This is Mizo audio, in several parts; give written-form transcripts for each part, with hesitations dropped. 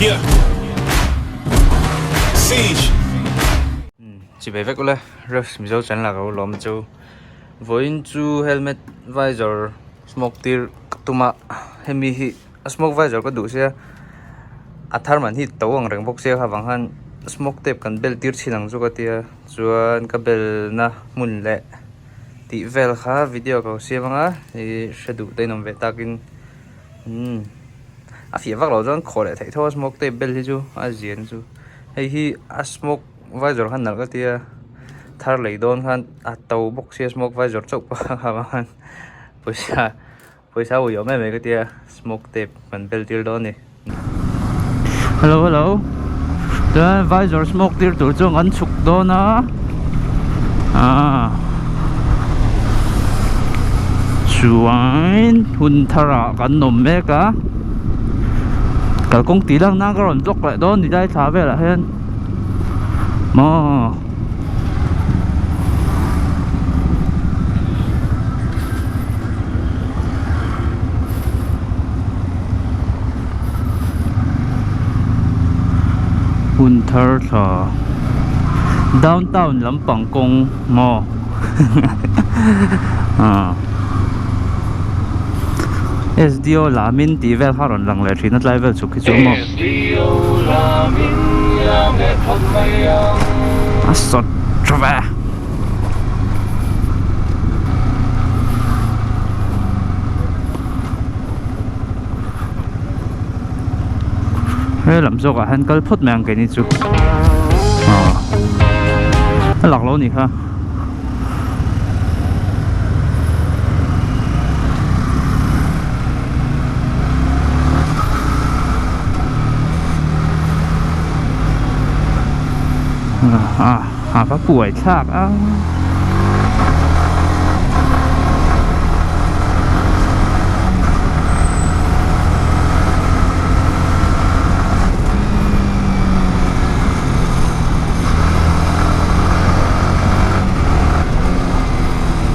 Yeah. Siege. Chibai vek ula Refs Mizo channel ah ka u lawm chu vawiin chu helmet visor smoke tir ka tum a hemi hi a smoke visor ka duh sia a thar man hi to ang reng bawk sia kha vang khan smoke tape kan bel tir thin ang chu ka tia chuan ka bel na hmun leh tih vel kha video ka lo siam anga ih hre duh te in awm ve takin umm a fiah vak loh chuan khawh leh theih tho a smoke tape bel hi chu a zian chu hei hi a smoke visor khan nalh ka tia thar lei dawn khan a to bawk sia smoke visor chauh pawh kha khan pawisa pawisa a ui awm em em ka tia smoke tape kan bel tir dawn a ni. Hello hello chuan visor smoke tir tur chuan kan chhuk dawn a ah chuan hun tharah kan awm mek a kalkawng tih lang nan ka rawn vlog leh dawn nilai thla velah hian maw. Hun thar thla downtown lampang kawng maw ah S_D_O lamin tih vel kha a rawn lang leh thin a tlai vel chhuk hi chu maw. A sawt tha ve. He lam zawk ah hian kal phawt mai ang keini chu aw a lak lo anih kha. A va buai thlak a.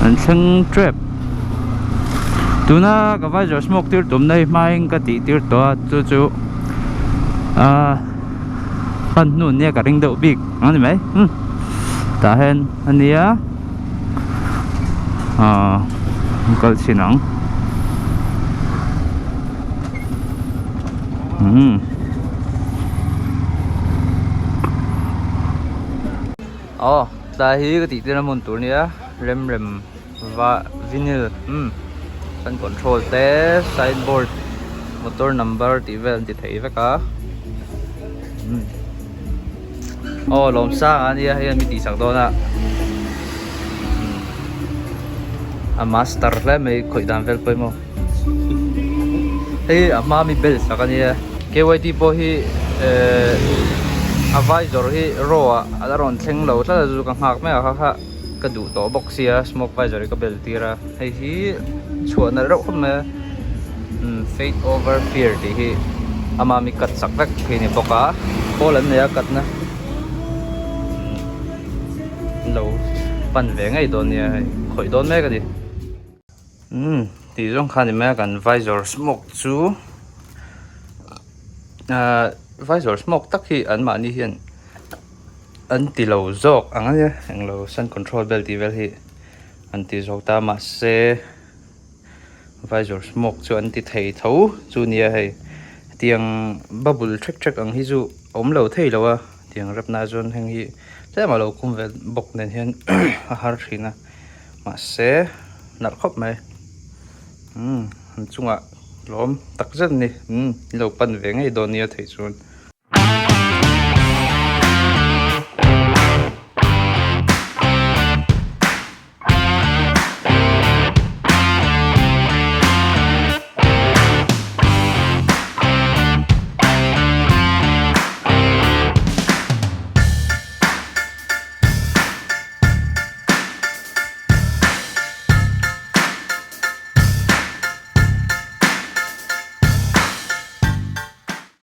An thleng tep tuna ka visor smoke tir tum na hi hmain ka tih tir tawh a chu chu ahh hman hnu nia ka ring deuh bik ang a ni mai umm tah hian a nia ahh an kal chhin ang umm. Aw tlai hi ka tih tir a hmun tur nia rem rem va vinyl umm fan control te sign board motor number tih vel an ti thei vek a umm aw lawmsang a nia hei an mi tihsak dawn a umm a master hle mai khawih dan vel pawimawh hei a hma mi bel sak a nia K_Y_T pawh hi ehh a visor hi raw ah a la rawn thleng lo tlat a chu ka nghak mek a kha kha ka duh tawh bawk sia smoke visor hi ka bel tir a hei hi chhuah nalh reuh khawp mai a umm faith over fear tih hi ama mi cut sak vek khi a ni bawk a khawl an nei a cut na lo pan ve ngei dawn nia hei khawih dawn mek a ni. Umm tih zawng kha a ni mai a kan visor smoke chu ahh visor smoke tak hi an mahni hian an ti lo zawk ang a nia englo sun control vel tih vel hi an ti zawk ta mahse visor smoke chu an ti thei tho chu nia hei tiang bubble hrek hrek ang hi chu a awm lo thei lo a tiang rep na chuan heng hi tlem a lo kum ve bawk nen hian a har thin a. Mahse nalh khawp mai umm an chungah lawm tak zet a ni umm in lo pan ve ngei dawn nia theih chuan.